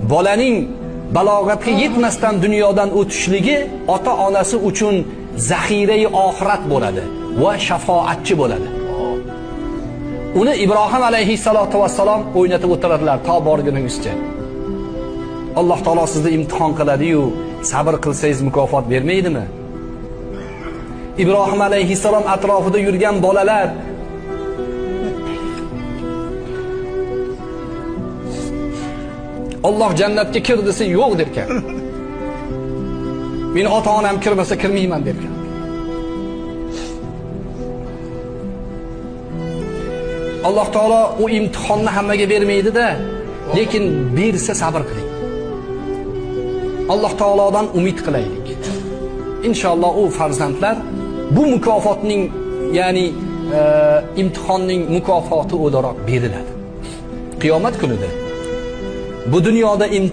Bolaning balog'atga yetmasdan dunyodan o'tishligi ota-onasi uchun zaxirai oxirat bo'ladi va shafoatchi bo'ladi. Uni Ibrohim alayhissalotu vassalom o'ynatib o'tiradilar to borguningizcha. Alloh taolo sizni imtihon qiladi-yu, sabr qilsangiz mukofot bermaydimi? Ibrohim alayhissalom atrofida yurgan bolalar Alloh jannatga kir desa yo'q derkan. Meni ota-onam kirmasa kirmayman derkan. Alloh taolo u imtihonni hammaga bermaydi-da, lekin bersa sabr qiling. Alloh taolodan umid qilaylik. Inshaalloh u farzandlar bu mukofotning, ya'ni imtihonning mukofoti o'laroq beriladi. Qiyomat kunida bu dunyoda imtihon